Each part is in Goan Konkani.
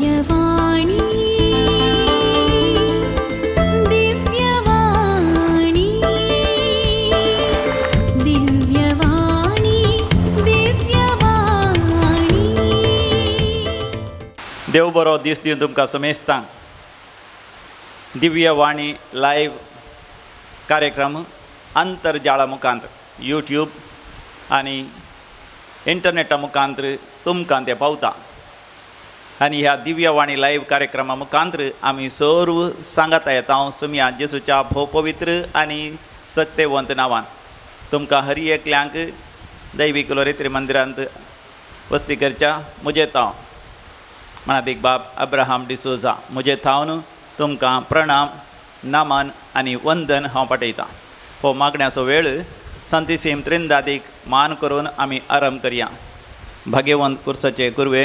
दिव्यवाणी, दिव्यवाणी, दिव्यवाणी, दिव्यवाणी. देव बरो दीस दिवन तुमकां समेस्तांक. दिव्यवाणी लायव्ह कार्यक्रम आंतरजाळा मुखांत, यूट्यूब आनी इंटरनेटा मुखांत तुमकां तें पावता. आनी ह्या दिव्यवाणी लायव्ह कार्यक्रमा मुखांत आमी सर्व सांगाता येता हांव सुमया जेजूच्या भोव पवित्र आनी सक्तेवंत नांवान. तुमकां हर एकल्यांक दैवीक लोरेत्री मंदिरांत वस्ती करच्या म्हजें तांव मनादीक बाब अब्राहम डिसोजा म्हजे थावन तुमकां प्रणाम, नमन आनी वंदन हांव पाठयतां. हो मागण्याचो वेळ सांतिसीम त्रिंदादीक मान करून आमी आरंभ करया. भाग्यवंत कुर्साचे कुरवे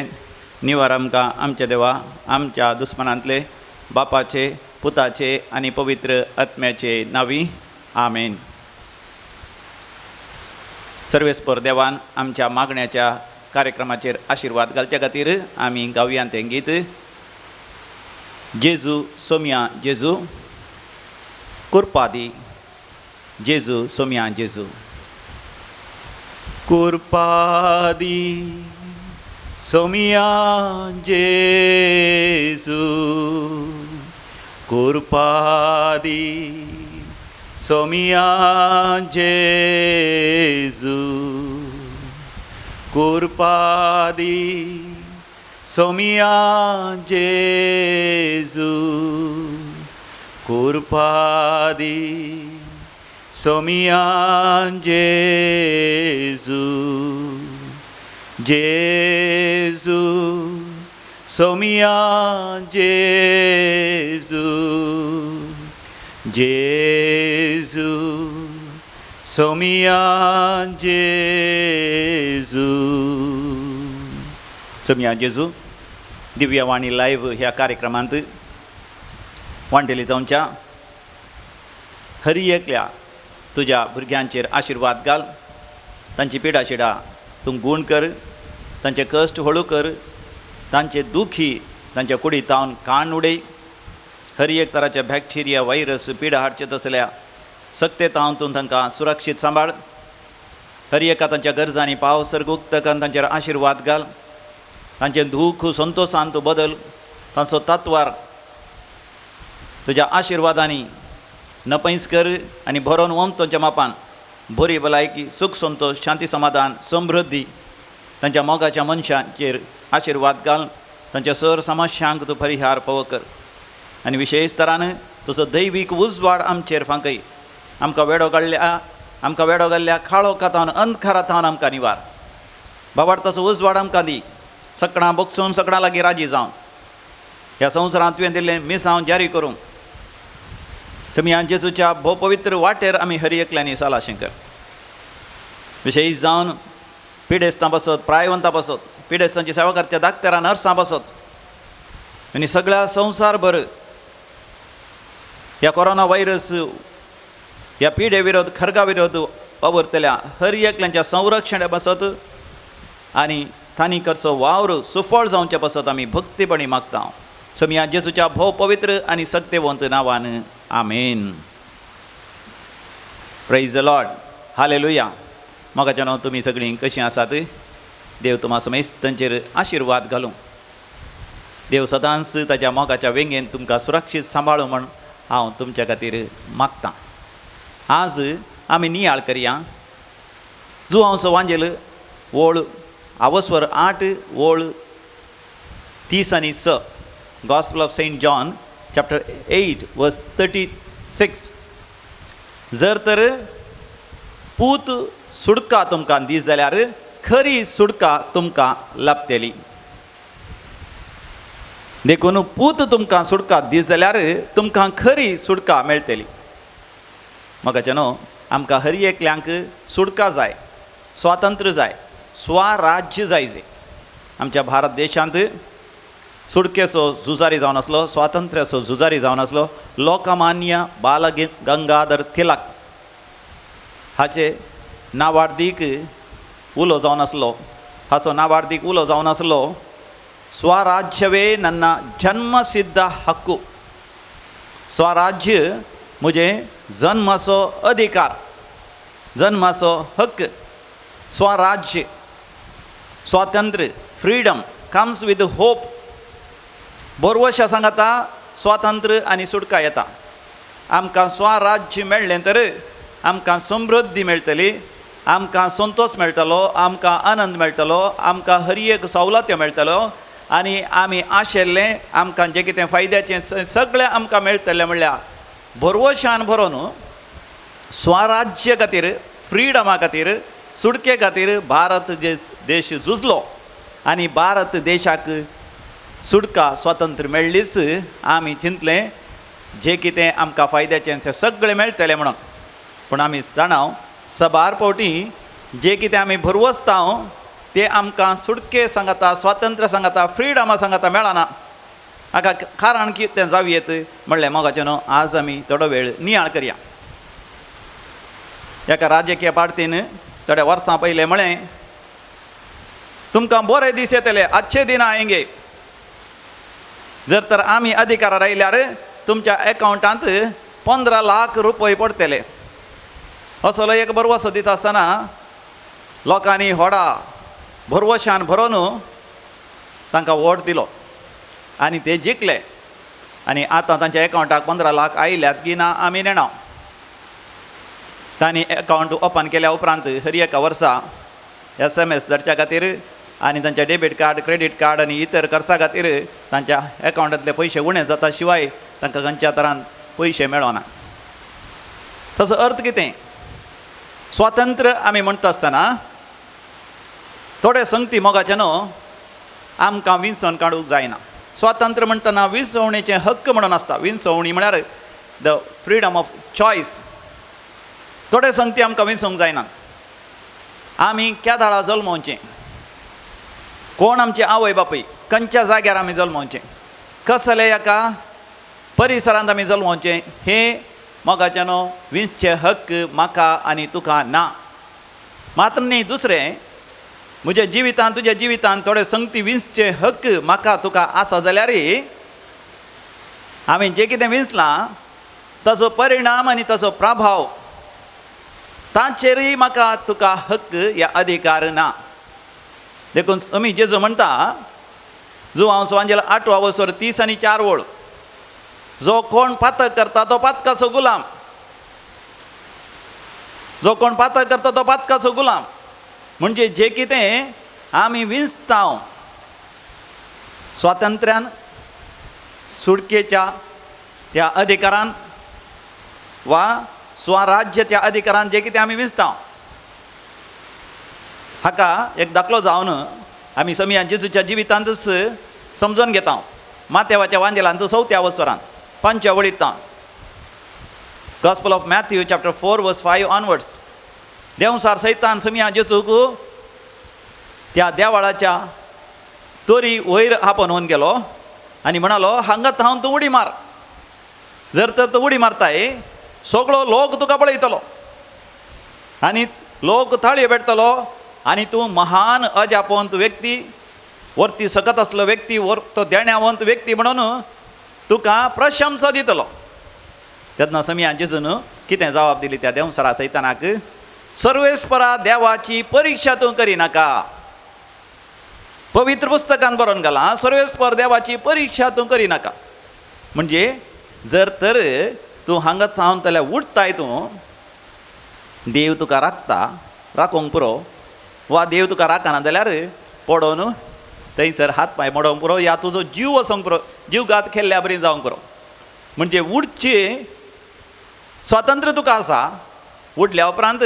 निवार आमकां आमच्या देवा आमच्या दुस्मनांतले बापाचे, पुताचे आनी पवित्र आत्म्याचे नांवी, आमेन. सर्वेस्पर देवान आमच्या मागण्याच्या कार्यक्रमाचेर आशिर्वाद घालच्या खातीर आमी गावया तें गीत. जेजू सोम्या जेजू कुरपा दी, जेजू सोम्या जेजू कुरपा दी, सोम्या जेजू कुरपा दी, सोम्या जेजू कुरपा दी, सोम्या जेजू कुरपा दी, सोम्या जेजू. जेजू सोम्या जेजू, जेजू सोम्या जेजू. सोम्या जेजू दिव्यवाणी लायव्ह ह्या कार्यक्रमांत वांटेली जावच्या हरी एकल्या तुज्या भुरग्यांचेर आशिर्वाद घाल. तांची पिडा शिडा तूं गूण कर, तांचे कश्ट हळू कर, तांचे दुखी तांच्या कुडी तावन काण उडय. हर एक तराचे बॅक्टेरिया, व्हायरस, पिडा हाडचे तसल्या सक्ते तावन तूं तांकां सुरक्षीत सांबाळ. हर एका तांच्या गरजांनी पाव, सर्ग उक्तकान तांचेर आशिर्वाद घाल. तांचें दूख संतोशान तूं बदल. तांचो तत्वार तुज्या आशिर्वादांनी नपैस कर आनी भरोन ओम तांच्या मापान बरी भलायकी, सुख, संतोश, शांती, समाधान, समृद्धी तांच्या मोगाच्या मनशांचेर आशिर्वाद घाल. तांच्या सर समस्यांक तूं परिहार फावो कर आनी विशेश तरान तुजो दैवीक उजवाड आमचेर फांकय. आमकां वेडो काडल्या, आमकां वेडो घाल्ल्या काळोखा थावन, अंधकारा थावन आमकां निवार. बाबार्थाचो उजवाड आमकां दी. सकणां बगसून सकणां लागीं राजी जावन ह्या संवसारांत तुवें दिल्लें मिसांव जारी करूंक समिया जेजूच्या भोव पवित्र वाटेर आमी हर एकल्यांनी सालाशें कर. विशेश जावन पिडेस्तां पासत, प्रायवंतां पासत, पिडेस्तांची सेवा करच्या दाक्तरां, नर्सां पासत आनी सगळ्या संवसारभर ह्या कोरोना व्हायरस ह्या पिडे विरोध, खर्गा विरोध वावुरतल्या हर एकल्यांच्या संरक्षणा पासत आनी तांणी करचो वावर सुफळ जावचे पासत आमी भक्तीपणी मागता. समिया जेजूच्या भोव पवित्र आनी सक्तेवंत नांवान, आमेन. Praise the Lord, hallelujah. मोगाच्या नांव तुमी सगळीं कशीं आसात? देव तुमा समेस्त तांचेर आशिर्वाद घालूं. देव सदांच ताच्या मोगाच्या वेंगेन तुमकां सुरक्षीत सांबाळूं म्हण हांव तुमच्या खातीर मागतां. आज आमी नियाळ करया जुवांव वांजेल ओळ आवस्वर 8 ओळ 30 आनी 6, gospel of Saint John chapter 8 verse 36. जर तर पूत सुडका तुमकां दीस जाल्यार खरी सुडका तुमकां लाभतली. देखून पूत तुमकां सुडका दीस जाल्यार तुमकां खरी सुडका मेळटली. मोगाचे न्हू, आमकां हर एकल्यांक सुडका जाय, स्वातंत्र्य जाय, स्वराज्य जाय. जे आमच्या भारत देशांत सुडकेचो झुजारी जावन आसलो, स्वातंत्र्याचो झुजारी जावन आसलो लोकमान्य बाल गंगाधर तिलक हाचे नावार्दीक उलो जावन आसलो. हाचो नावार्दीक उलो जावन आसलो, ಸ್ವರಾಜ್ಯವೇ ನನ್ನ ಜನ್ಮಸಿದ್ಧ ಹಕ್ಕು, स्वराज्य म्हजें जन्माचो अधिकार, जन्माचो हक्क. स्वराज्य, स्वातंत्र्य, फ्रिडम कम्स विथ होप. बरवशा सांगाता स्वातंत्र्य आनी सुटका येता. आमकां स्वराज्य मेळ्ळें तर आमकां समृद्धी मेळटली, आमकां संतोश मेळटलो, आमकां आनंद मेळटलो, आमकां हर एक सवलत्यो मेळटलो आनी आमी आशिल्लें आमकां जें कितें फायद्याचें सगळें आमकां मेळटलें. म्हणल्यार भरवशान भरोन स्वराज्य खातीर, फ्रिडमा खातीर, सुटके खातीर भारत जे देश झुजलो आनी भारत देशाक सुटका स्वातंत्र्य मेळ्ळीच. आमी चिंतलें जें कितें आमकां फायद्याचें तें सगळें मेळटलें म्हणून. पूण आमी जाणाव सबार फावटी जें कितें आमी भरवसता ते आमकां सुटके सांगाता, स्वातंत्र्य सांगाता, फ्रिडमा सांगाता मेळना. हाका कारण कितें जावं येत म्हणलें मोगाचें न्हू आज आमी थोडो वेळ नियाळ करया. एका राजकीय पार्टीन थोड्या वर्सां पयलें म्हळें, तुमकां बरे दीस येतले, अच्छे दिन आयेंगे, जर तर आमी अधिकारार आयल्यार तुमच्या एकावंटांत 15 लाख रुपये पडटले असलो एक भरवसो दिता आसतना लोकांनी होडा भरवशान भरोन तांकां वोट दिलो आनी ते जिखले. आनी आतां तांच्या एकावंटाक 15 लाख आयल्यात की ना आमी नेणा. तांणी एकावंट ओपन केल्या उपरांत हर एका वर्सा SMS धाडच्या खातीर आनी तांच्या डेबीट कार्ड, क्रेडीट कार्ड आनी इतर खर्चा खातीर तांच्या एकावंटांतले पयशे उणें जाता शिवाय तांकां खंयच्या तरान पयशे मेळना. तसो अर्थ कितें? स्वातंत्र्य आमी म्हणटा आसतना थोडे संगती मोगाचे न्हू आमकां विंचोवन काडूंक जायना. स्वातंत्र्य म्हणटना विंचवणेचें हक्क म्हणून आसता. विंचवणी म्हळ्यार the freedom of choice. थोडे संगती आमकां विंचोवंक जायना. आमी केदाळा जल्मोवचें, कोण आमचे आवय बापूय, खंयच्या जाग्यार आमी जल्मोवचें, कसले एका परिसरांत आमी जल्मोवचें, हें मोगाचें न्हू विंचचे हक्क म्हाका आनी तुका ना. मात्र न्ही, दुसरें म्हज्या जिवितांत तुज्या जिवितांत थोडे संगती विंचचे हक्क म्हाका तुका आसा जाल्यार हांवें जें कितें विंचलां ताचो परिणाम आनी ताचो प्रभाव ताचेरूय म्हाका तुका हक्क या अधिकार ना. देखून आमी जेजू म्हणटा, जुवांव स्वांजेल 8 वसर 30 आनी 4 वळ, जो कोण पातक करता तो पातकाचो गुलाम, जो कोण पातक करता तो पातकाचो गुलाम. म्हणजे जें कितें आमी विंचता स्वातंत्र्यान, सुटकेच्या त्या अधिकारान वा स्वराज्याच्या अधिकारान जें कितें आमी विंचता हाका एक दाखलो जावन आमी समिया जेजूच्या जिवितांतच समजून घेता. मातेवाच्या वांजेलांत 4 वसरान 5 वळींत, Gospel of Matthew chapter 4 verse 5 onwards, देंवसार सैतान समिया जेजूक त्या देवाळाच्या तोरी वयर आपोवन गेलो आनी म्हणालो, हांगात हांव तूं उडी मार, जर तर तूं उडी मारताय सगळो लोक तुका पळयतलो आनी लोक ताळयो पेटतलो आनी तूं महान अजापवंत व्यक्ती, वरती सकत आसलो व्यक्ती, वरतो देण्यावंत व्यक्ती म्हणून तुका प्रशंसा दितलो. तेन्ना समिया जेजून कितें जबाब दिली त्या देंवसारा सैतानाक? सर्वेस्परा देवाची परिक्षा तूं करिनाका. पवित्र पुस्तकान बरोवन घालां, सर्वेस्पर देवाची परिक्षा तूं करिनाका. म्हणजे जर तर तूं हांगाच सावन जाल्यार उठताय तूं, देव तुका राखता, राखूंक पुरो, वा देव तुका राखना जाल्यार पडोवन थंयसर हात पांय मोडोवंक पुरो, या तुजो जीव वचोंक पुरो, जीव घात केल्ल्या बरी जावंक पुरो. म्हणजे उठचें स्वातंत्र्य तुका आसा. उठल्या उपरांत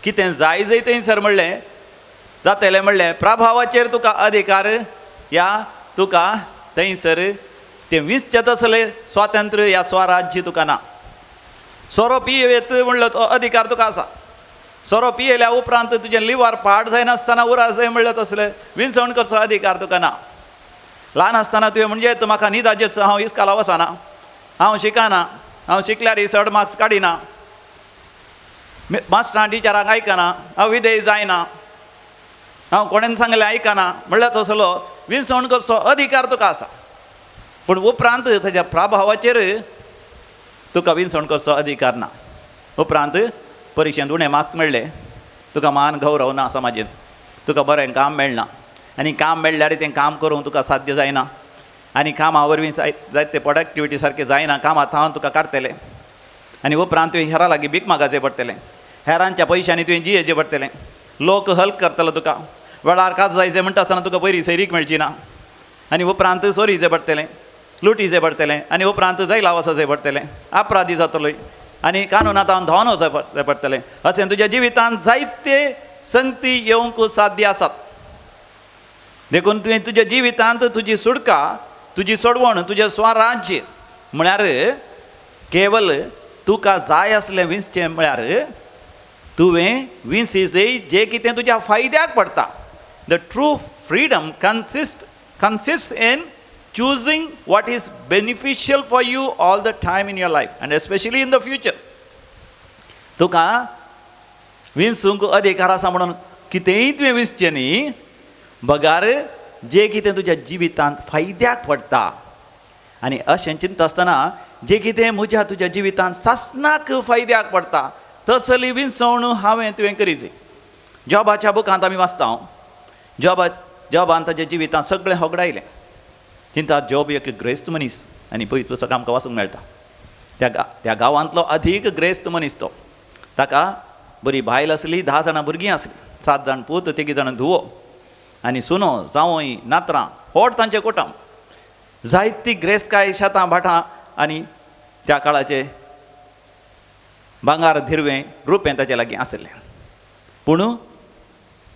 कितें जाय जाय थंयसर म्हणलें जातलें, म्हणलें प्रभावाचेर तुका अधिकार या तुका थंयसर तें विंचचें तसलें स्वातंत्र्य या स्वराज्य तुका ना. सोरो पियेत म्हणलो तो अधिकार तुका आसा. सोरो पियेल्या उपरांत तुजें लिवर पाड जायनासतना उरा जाय म्हणलें तसलें विंचवण करचो अधिकार तुका ना. ल्हान आसतना तुवें म्हणजे तूं म्हाका न्हिदाचेच, हांव इस्काला वचना, हांव शिकना, हांव शिकल्यार चड मार्क्स काडिना, मास्टरां टिचरांक आयकना, हांव विदेय जायना, हांव कोणेन सांगलें आयकना म्हणल्यार तसलो विंचवण करचो अधिकार तुका आसा, पूण उपरांत ताच्या प्रभावाचेर तुका विंचवण करचो अधिकार ना. उपरांत परिक्षेंत उणें मार्क्स मेळ्ळे, तुका मान गौरव ना समाजेंत, तुका बरें काम मेळना, आनी काम मेळ्ळ्यार तें काम करूंक तुका साध्य जायना, आनी कामा वरवीं जायते प्रोडक्टिविटी सारकें जायना, कामां थावन तुका काडटले, आनी उपरांत तुवें हेरां लागीं भीक मागाचें पडटलें, हेरांच्या पयशांनी तुवें जियेचें पडटलें, लोक हल्क करतलो तुका, वेळार काज जायचें म्हणटा आसतना तुका बरी सैरीक मेळची ना, आनी उपरांत चोरीचें पडटलें, लुटीचें पडटलें, आनी उपरांत जैला वचचें पडटलें, अपराधी जातलो आनी कानून आतां धांवन वचचें पडटलें. अशें तुज्या जिवितांत जायते संगती येवंक साध्य आसात. देखून तुवें तुज्या जिवितांत तुजी सुटका, तुजी सोडवण, तुजें स्वराज्य म्हळ्यार केवल तुका जाय आसलें विंचचें म्हळ्यार तुवें विंचीजय जें कितें तुज्या फायद्याक पडटा. The true freedom consist in choosing what is beneficial for you all the time in your life and especially in the future. तुका विंचूंक अधिकार आसा म्हणून कितेंय तुवें विंचचें न्ही, बगार जें कितें तुज्या जिवितांत फायद्याक पडटा. आनी अशें चिंतता आसतना जें कितें म्हज्या तुज्या जिवितांत सासणाक फायद्याक पडटा तसली विंचवण हांवें तुवें करीची. जॉबाच्या बुकांत आमी वाचता, जॉबान ताच्या जिवितांत सगळें होगडायलें. चिंता जॉब एक ग्रेस्त मनीस आनी पयस पुस्तक आमकां वाचूंक मेळटा. त्या गांवांतलो अधीक ग्रेस्त मनीस तो. ताका बरी बायल आसली, 10 जाणां भुरगीं आसलीं, 7 जाण पूत, 3 जाणां धुवो आनी सुनो, जावंय, नातरां, होड तांचें कुटुंब. जायती ग्रेस्तकाय, शेतां भाटां आनी त्या काळाचे भांगार, धिरवें, रुपें ताचे लागीं आशिल्लें. पूण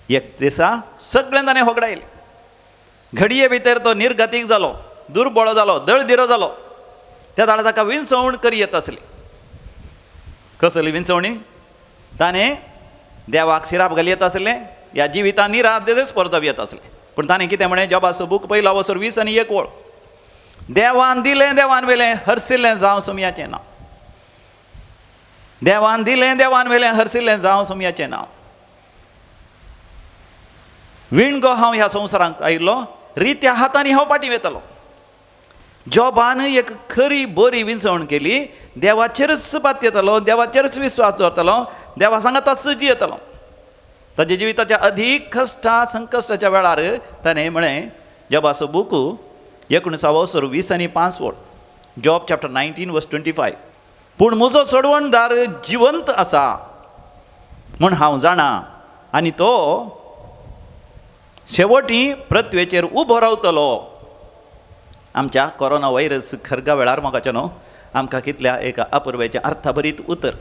एक दिसा सगळें ताणें होगडायलें. घडये भितर तो निर्गतीक जालो, दुर्बळ जालो, दळदिरो जालो. त्या दाडा ताका विंचवण करी येत आसली. कसली विंचवणी? ताणें देवाक शिराप घाली येत आसलें, ह्या जिवितान निराश देस्पर जावं येत आसलें. पूण ताणें कितें म्हणें? जॉबाचो बूक पयलो वसर 20:01 वळ, देवान दिलें देवान वेलें हरसिल्लें जावं सोमयाचें नांव. देवान दिलें देवान वेलें हरसिल्लें जावं सोमयाचें नांव. विणगो हांव ह्या संवसारांत आयिल्लो, रित्या हातांनी हांव फाटीं वेतलो. जॉबान एक खरी बरी विंचवण केली, देवाचेरच पातयेतलो, देवाचेरच विस्वास दवरतलो, देवा सांगाताच जियेतलो. ताच्या जिविताच्या अधीक कश्टा संकश्टाच्या वेळार ताणें म्हळें, जॉबाचो बूक 19:25 वळ, जॉब चॅप्टर 19:25, पूण म्हजो सोडवणदार जिवंत आसा म्हूण हांव जाणा आनी तो शेवटी पृथ्वेचेर उबो रावतलो. आमच्या कोरोना व्हायरस खरगा वेळार मोगाचें न्हू आमकां कितल्या एका अपुर्वेचें अर्थभरीत उतर.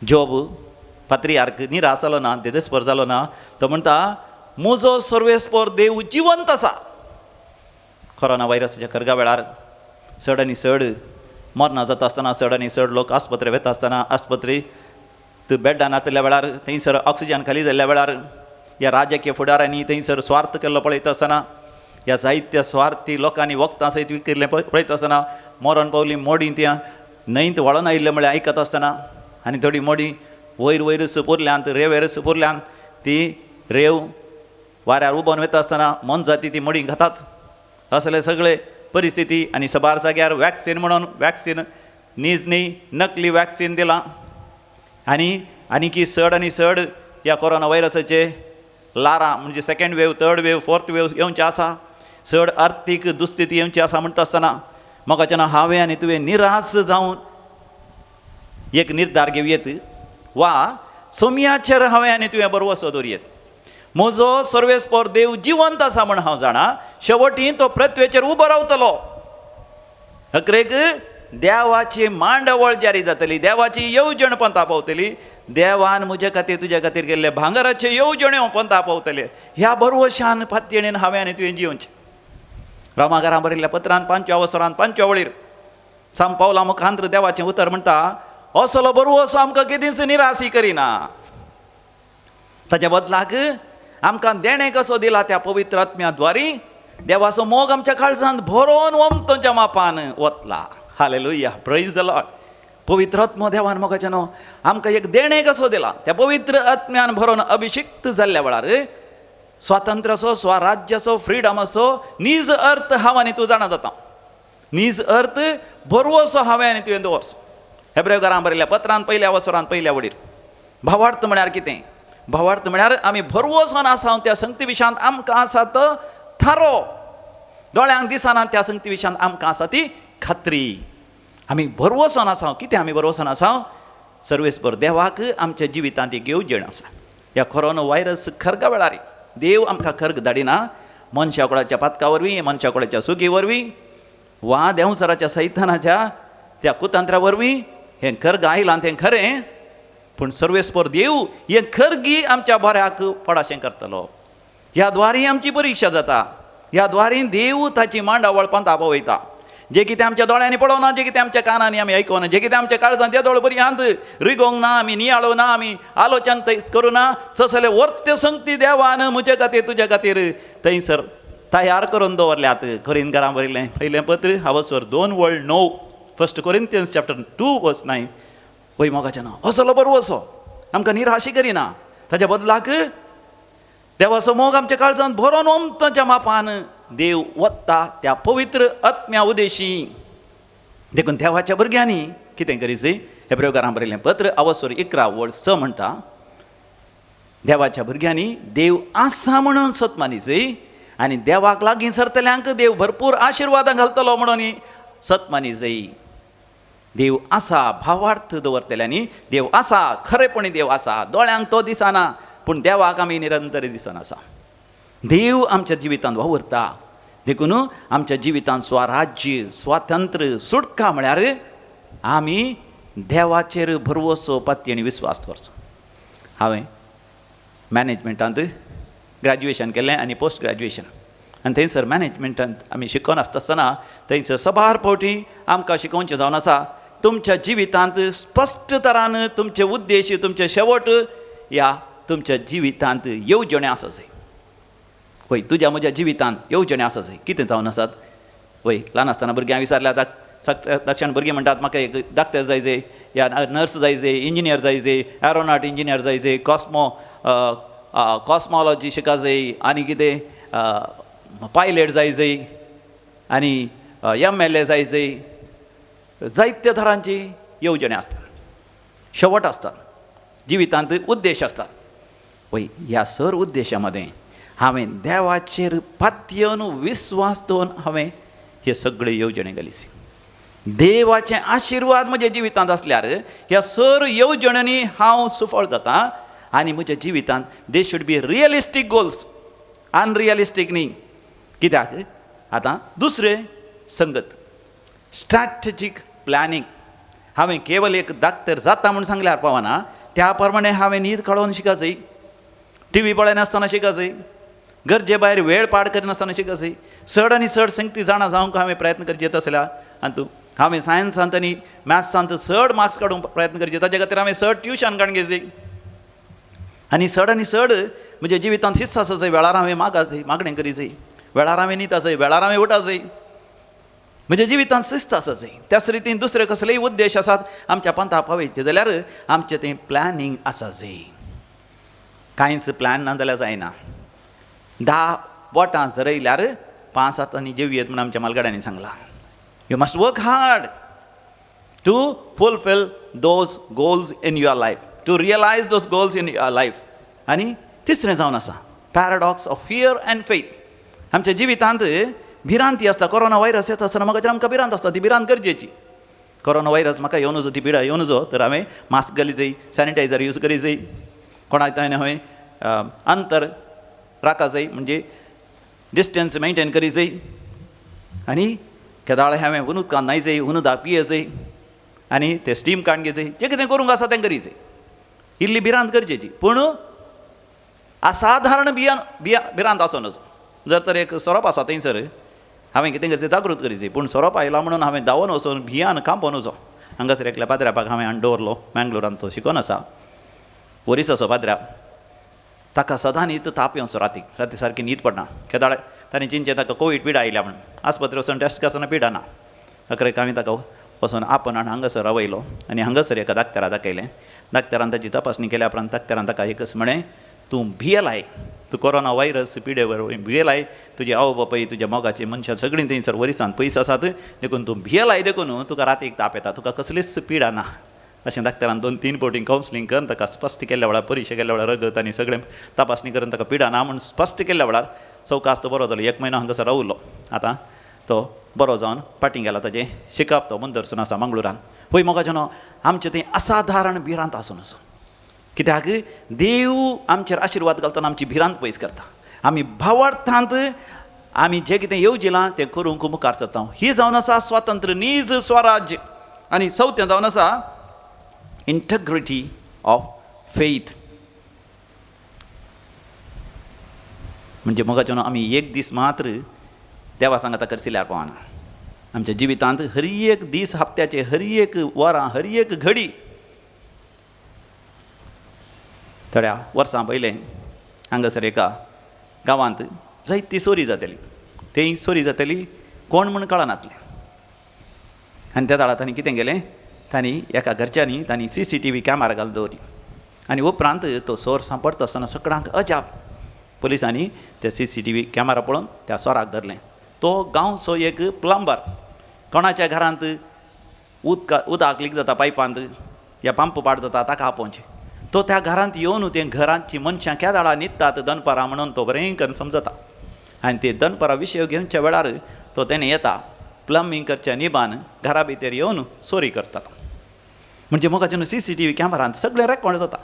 जॉब पात्रियार्क निराश जालो ना, देदेस्पर जालो ना. तो म्हणटा म्हजो सर्वेस्पर देव जिवंत आसा. कोरोना व्हायरसाच्या खरगा वेळार चड आनी चड मरणां जाता आसतना, चड आनी चड लोक आस्पत्रे वता आसतना, आस्पत्रे बेड्डां नाशिल्ल्या वेळार, थंयसर ऑक्सिजन खाली जाल्ल्या वेळार, ह्या राजकीय फुडारांनी थंयसर स्वार्थ केल्लो पळयता आसतना, ह्या जायत्या स्वार्थी लोकांनी वखदां सयत विकिल्लें पळयता आसतना, मरण पावली मोडी त्या न्हंयत व्हाळोन आयिल्लें म्हळ्यार आयकत आसतना, आनी थोडी मोडी वयर वयर पुरल्यांत, रेंवेर पुरल्यांत, ती रेंव वाऱ्यार उबोन वता आसतना मोनजाती ती मोडी खातात. असले सगळे परिस्थिती आनी सबार जाग्यार वॅक्सीन म्हणून वॅक्सीन नीज न्ही नकली वॅक्सीन दिलां आनी आनीकी चड आनी चड ह्या कोरोना व्हायरसाचे लारां म्हणजे second wave, third wave, fourth wave येवचे आसा, चड आर्थीक दुस्थिती येवची आसा म्हणटा आसतना म्हाका हांवें आनी तुवें निराश जावन एक निर्धार घेवयेत वा सोमयाचेर हांवें आनी तुवें बरवसो दवरयेत. म्हजो सर्वेस्पर देव जिवंत आसा म्हण हांव जाणा, शेवटी तो पृथ्वेचेर उबो रावतलो. अकरेक देवाची मांडवळ जारी जातली, देवाची येवजण पंता पावतली, देवान म्हजे खातीर तुज्या खातीर केल्ले भांगराच्यो येवजण्यो पंता पावतले. ह्या भरवशान पातयेणेन हांवें आनी तुवें जिवचें. रोमाकारां बरयल्ल्या पत्रान 5व्या वसरान 5व्या वळीर सांग पावला मुखांत्र देवाचें उतर म्हणटा, असलो बरवसो आमकां केदींच निराशी करिना. ताच्या बदलाक आमकां देणें कसो दिला त्या पवित्र आत्म्या द्वारी देवाचो मोग आमच्या काळजांत भरोन ओमतोच्या मापान वतला. Hallelujah, praise the Lord. पवित्र आत्मो देवान मोगाचें न्हू आमकां एक देणें कसो दिला त्या पवित्र आत्म्यान भरोन अभिषिक्त जाल्ल्या वेळार स्वातंत्र्याचो, स्वराज्याचो, फ्रिडमाचो नीज अर्थ हांव आनी तूं जाणा जाता. नीज अर्थ भरवसो हांवें आनी तुवें दवरचो. हेब्रेवकारां बरयल्ल्या पत्रान पयल्या वसरान पयल्या वडीर भावार्थ म्हळ्यार कितें? भावार्थ म्हळ्यार आमी भरवसोन आसा त्या संगती विशयांत आमकां आसा तो थारो, दोळ्यांक दिसना त्या संगती विशयांत आमकां आसा ती खात्री. आमी भरवसोन आसा. कितें आमी भरवसोन आसा? सर्वेस्पर देवाक आमच्या जिवितांत एक येवजण आसा. ह्या कोरोना व्हायरस खर्गा वेळार देव आमकां खर्ग धाडिना, मनशा कुळाच्या पातका वरवीं, मनशा कुळाच्या सुगी वरवीं वा देंवचाराच्या सैतानाच्या त्या कुतंत्रा वरवीं हें खर्ग आयलां तें खरें, पूण सर्वेस्पर देव हें खर्गी आमच्या बऱ्याक पडाशें करतलो. ह्या द्वारी आमची परिक्षा जाता, ह्या द्वारी देव ताची मांडावळ पंथा पावयता. जे कितें आमच्या दोळ्यांनी पळोवना, जे कितें आमच्या कानांनी आमी आयकोना, जे कितें आमच्या काळजांत येदोळ पर्यंत रिगोवंक ना, आमी नियाळो ना, आमी आलोचन थंय करूं ना, तसले वर्त्य संगती देवान म्हजे खातीर तुजे खातीर थंयसर तयार करून दवरल्यात. कोरिंथकारां बरयलें पयलें पत्र हावसवर 2 वळ 9, 1 Corinthians chapter 2 verse 9. वय मोगाचें नांव असलो बरवसो आमकां निराशी करिना, ताच्या बदलाक देवाचो मोग आमच्या काळजांत भरोन ओमताच्या मापान देव वता त्या पवित्र आत्म्या उदेशी. देखून देवाच्या भुरग्यांनी कितें करीच? हेब्रेवकारां बरयलें पत्र अवसर 11 वळ 6 म्हणटा, देवाच्या भुरग्यांनी देव आसा म्हणून सत मानीचय आनी देवाक लागीं सरतल्यांक देव भरपूर आशिर्वादां घालतलो म्हणून सत मानीचय. देव आसा भावार्थ दवरतल्यांनी, देव आसा खरेपणी देव आसा, दोळ्यांक तो दिसना पूण देवाक आमी निरंतर दिसन आसा. देव आमच्या जिवितांत वावुरता. देखून आमच्या जिवितांत स्वराज्य, स्वातंत्र्य, सुटका म्हळ्यार आमी देवाचेर भरवसो पाती आनी विस्वास दवरचो. हांवें मॅनेजमेंटांत ग्रॅज्युएशन केलें आनी पोस्ट ग्रॅज्युएशन, आनी थंयसर मॅनेजमेंटांत आमी शिकोवन आसतना थंयसर सबार फावटी आमकां शिकोवचें जावन आसा, तुमच्या जिवितांत स्पश्ट तरान तुमचे उद्देश, तुमचे शेवट ह्या तुमच्या जिवितांत येवजण्यो आसा जाय. वय तुज्या म्हज्या जिवितांत येवजण्यो आसा जाय. कितें जावन आसात? वय ल्हान आसतना भुरग्यांक विचारल्यार दक्षाण भुरगीं म्हणटात म्हाका एक डॉक्टर जाय जाय, या नर्स जाय जाय, इंजिनियर जाय जाय, एरोनॉट इंजिनियर जाय जाय, कॉस्मोलॉजी शिका जाय, आनी कितें पायलट जाय जाय, आनी MLA जाय जाय. जायत्या तरांची येवजण्यो आसतात, शेवट आसतात, जिवितांत उद्देश आसतात. वय ह्या सर उद्देशा मदें हांवें देवाचेर पातयेवन विस्वास दवरून हांवें हे सगळे येवजणे घालीसी. देवाचे आशिर्वाद म्हज्या जिवितांत आसल्यार ह्या सर येवजण्यांनी हांव सुफळ जाता आनी म्हज्या जिवितांत they should be realistic goals, unrealistic न्ही. कित्याक आतां दुसरें संगत स्ट्रॅटेजीक प्लॅनिंग. हांवें केवल एक डाक्टर जाता म्हूण सांगल्यार पावना, त्या प्रमाणे हांवें न्हीद काडून शिका जाय, टीव्ही पळयनासतना शिका जाय, गरजे भायर वेळ पाड करिनासतना शिका जाय, चड आनी चड संगती जाणा जावंक हांवें प्रयत्न करचे तसल्या. आनी तूं हांवें सायन्सांत आनी मॅथ्सांत चड मार्क्स काडूंक प्रयत्न करचे, ताचे खातीर हांवें चड ट्युशन काडून घेवचे आनी चड आनी चड म्हज्या जिवितांत शिस्त आसा जाय. वेळार हांवें मागा जाय, मागणें करी जाय, वेळार हांवें न्हिदा जाय, वेळार हांवें उठा जाय, म्हज्या जिवितांत शिस्त आसा जाय. त्याच रितीन दुसरे कसलेय उद्देश आसात आमच्या पंथा पावयचे जाल्यार आमचें तें प्लॅनिंग आसा जाय. कांयच प्लॅन ना जाल्यार जायना. 10 बोटां झरयल्यार 5 हातांनी जेवयेत म्हूण आमच्या मालगाड्यांनी सांगलां. You must work hard to fulfil those goals in your life, to realise those goals in your life. आनी तिसरें जावन आसा paradox of fear and faith. आमच्या जिवितांत भिरांती आसता. कोरोना व्हायरस येता आसतना म्हाका आमकां भिरांत आसता, ती भिरांत गरजेची. कोरोना व्हायरस म्हाका येवनू जो, ती पिडा येवनू जो, तर हांवें मास्क घाली जाय, सॅनिटायझर यूज करी जाय, कोणाक ताणें हांवें अंतर राखा जाय, म्हणजे डिस्टन्स मेनटेन करी जाय, आनी केदाळ हांवें उदकान न्हाय जाय, उदक पिये जाय, आनी ते स्टीम काडून घेय जाय, जें कितें करूंक आसा तें करी जाय. इल्ली भिरांत गरजेची, पूण असाधारण भिरांत आसूं नजो. जर तर एक सोरोप आसा थंयसर हांवें कितें करचें जागृत करी जाय, पूण सोरोप आयला म्हणून हांवें धांवून वचून भियान कांपोवन वचो. हांगासर एकल्या पाद्र्यापाक हांवें हाडून दवरलो, मँगलोरान तो शिकोन आसा, ओरिसाचो पाद्र्याप. ताका सदां न्हीद ताप येवचो, रातीक राती सारकी न्हीद पडना. केदाळ ताणें चिंतचें ताका कोवीड पिडा आयल्या म्हणून, आस्पत्रे वचून टेस्ट करतना पिडा ना. अकरेक हांवें ताका वचून आपण हाडून हांगासर रावयलो आनी हांगासर एका दाक्तरा दाखयलें. दाक्तरान ताची तपासणी केल्या उपरांत दाक्तरान ताका एकच म्हळें, तूं भियेलाय, तूं कोरोना व्हायरस पिडेवर भियेलाय, तुजी आवय बापाय तुज्या मोगाची मनशां सगळीं थंयसर वरिसान पयस आसात, देखून तूं भियेलाय, देखून तुका रातीक ताप येता, तुका कसलीच पिडा ना अशें डाक्टरान 2-3 फावटी कावन्सिलींग करून ताका स्पश्ट केल्ल्या वेळार, परिक्षा केल्ल्या वेळार रगत आनी सगळें तपासणी करून ताका पिडा ना म्हूण स्पश्ट केल्ल्या वेळार सवकास तो बरो जालो. 1 म्हयनो हांगासर रावलो. आतां तो बरो जावन फाटीं गेला, ताजें शिकप तो मुंदरसून आसा मंगळुरान. पळय मोगाच्यानो, आमचें थंय असाधारण भिरांत आसून आसून, कित्याक देव आमचेर आशिर्वाद घालतना आमची भिरांत पयस करता. आमी भावार्थांत आमी जें कितें येवजिलां तें करूंक मुखार सरता. ही जावन आसा स्वातंत्र्य, नीज स्वराज्य. आनी चवथें जावन आसा इंटग्रिटी ऑफ फेथ. म्हणजे मोगाच्यानो, आमी एक दीस मात्र देवा सांगाता करसिल्यार पावना. आमच्या जिवितांत हर एक दीस, हप्त्याचे हर एक वरां, हर एक घडी. थोड्या वर्सां पयलें हांगासर एका गांवांत जायती चोरी जाताली. थंय चोरी जाताली कोण म्हूण कळनातलें. आनी त्या वेळार तांणी कितें केलें, तांणी एका घरच्यांनी तांणी CCTV camera घालून दवरली. आनी उपरांत तो चोर सांपडटा आसतना सगळ्यांक अजाप. पुलिसांनी ते CCTV camera पळोवन त्या चोराक धरलें. तो गांवचो एक प्लंबर, कोणाच्या घरांत उदक लीक जाता पायपांत या पंप पाड जाता ताका आपोवचें. तो त्या घरांत येवन ते घरांची मनशां केदाळा न्हिदतात दनपारां म्हणून तो बरें करून समजता. आनी ते दनपारां विशय घेवच्या वेळार तो तेणें येता प्लंबींग करच्या निबान घरा भितर येवन चोरी करता. म्हणजे मोगाच्यान CCTV कॅमेरांत सगळें रेकॉर्ड जाता.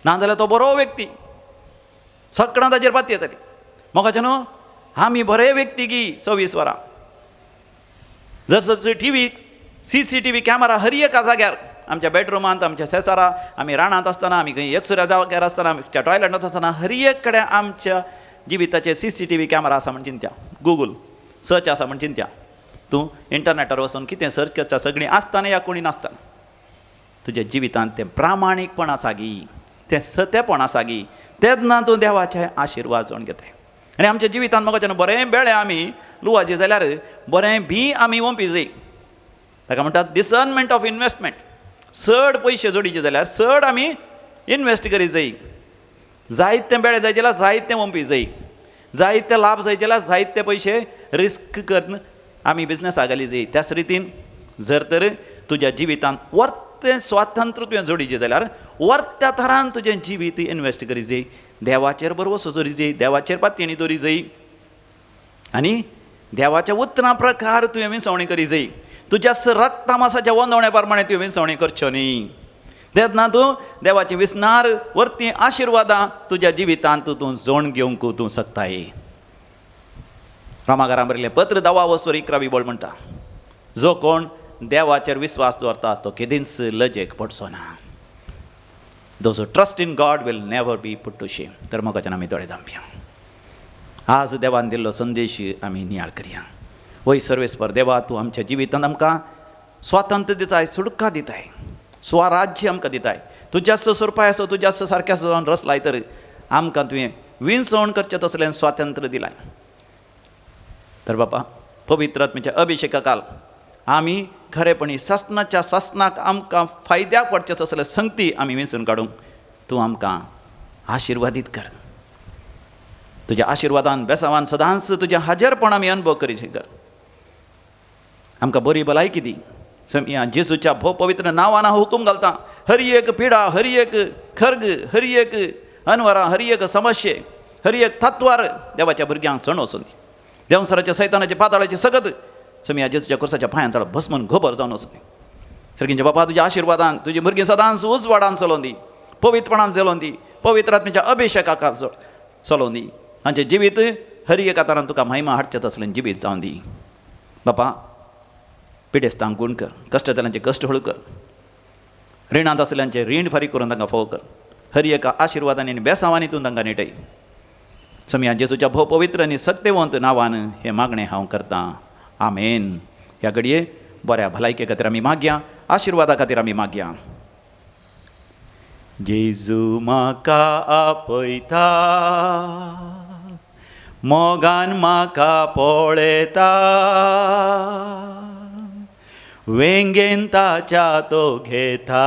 नाजाल्यार तो बरो व्यक्ती सगळ्यां ताजेर पाती येताली. मोगाच्यान आमी बरे व्यक्ती की 24 वरां जसो टिवीत CCTV camera हर एका जाग्यार, आमच्या बेडरुमांत, आमच्या शेजारा, आमी रानांत आसतना, आमी खंय एकसुऱ्या जाग्यार आसतना, आमच्या टॉयलेटांत आसतना, हर एक कडेन आमच्या जिविताचे CCTV camera आसा म्हण चिंत्या, गुगल सर्च आसा म्हण चिंत्या. तूं इंटरनेटार वचून कितें सर्च करता सगळीं आसतना या कोणी नासतना तुज्या जिवितांत तें प्रामाणीकपण आसा गी, तें सतेपण आसा गी, तेन्ना तूं देवाचे आशिर्वाद जोडून घेताय. आनी आमच्या जिवितांत मोगाच्यान बरें बेळे आमी लुवाचें जाल्यार बरें बी आमी वोंपी जाय. ताका म्हणटात डिसर्नमेंट ऑफ इनवेस्टमेंट. चड पयशे जोडीचे जाल्यार चड आमी इनवेस्ट करीत जाय. जायते बेळे जाय जाल्यार जायते वोंपी जाय, जायते लाभ जाय जाल्यार जायते पयशे रिस्क करून आमी बिजनसा घाली जाय. त्याच रितीन जर तर तुज्या जिवितांत वर्तें स्वातंत्र्य तुवें जोडीचें जाल्यार वर्त्या थरान तुजें जिवीत इनवेस्ट करी जाय, देवाचेर भरवसो जोरी जाय, देवाचेर पातयेणी दवरी जाय आनी देवाच्या उतरां प्रकार तुवें विसवणी करी जाय. तुज्या रक्ता मासाच्या वंदवण्या प्रमाणे तुवें विसवणी करच्यो न्ही. तेन्ना तूं देवाची विसनार वर्ती आशिर्वादां तुज्या जिवितांत तूं जोण घेवंक तूं शकताय. रोमागारां बरयलें पत्र 10 वस्तूर 11 बोल म्हणटा, जो कोण देवाचेर विस्वास दवरता तो केदींच लजेक पडचो ना. Those who trust in God will never be put to shame. तर मोगाच्यान आमी दोळे धांपया. आज देवान दिल्लो संदेश आमी नियाळ करया. वय सर्वेस्पर देवा, तूं आमच्या जिवितांत आमकां स्वातंत्र्य दिताय, सुटका दिताय, स्वराज्य आमकां दिताय. तुज्याच स्वरुपाय आसो, तुज्याच सारक्या जावन रचलाय तर आमकां तुवें विंचवण करचें तसलें स्वातंत्र्य दिलाय. तर बापा, पवित्र आत्म्याच्या अभिषेका काल आमी खरेपणी सासनाच्या सासनाक आमकां फायद्याक पडचें तसलें संगती आमी विंचून काडूंक तूं आमकां आशिर्वादीत कर. तुज्या आशिर्वादान बेसावान सदांच तुज्या हाजेरपण आमी अनुभव करी कर. आमकां बरी भलायकी दी. समया जेजूच्या भोव पवित्र नांवान हांव हुकूम घालता, हर एक पिडा, हर एक खर्ग, हर एक अनवरां, हर एक समस्ये, हर एक तत्वार देवाच्या भुरग्यांक सण वचून दी. देवसराच्या सैतानाचे पाताळाचे सगत समया जेजूच्या कुर्साच्या पांयांत भस्मन गोबर जावन वचून दी. सर्गींच्या बापा, तुज्या आशिर्वादान तुजी भुरगीं सदांच उजवाडान चलोवन दी, पवित्रपणान चलोवन दी, पवित्र आत्म्याच्या अभिषेकाक चलोवन दी. तांचें जिवीत हर एका तरान तुका महिमा हाडचें तसलें जिवीत जावन दी. बापा, पिडेस्तांक गूण कर, कश्टतल्यांचे कश्ट हळू कर, रिणांत आसल्यांचे रीण फारीक करून तांकां फोव कर. हर एका आशिर्वादांनी आनी बेसांवांनी तूं तांकां निटय. समया जेजूच्या भोव पवित्र आनी सत्यवंत नांवान हें मागणें हांव करतां. आमेन. ह्या घडये बऱ्या भलायके खातीर आमी मागया, आशिर्वादा खातीर आमी मागया. जेजू म्हाका आपयता, मोगान म्हाका पळयता, वेंगेन ताच्या तो घेता,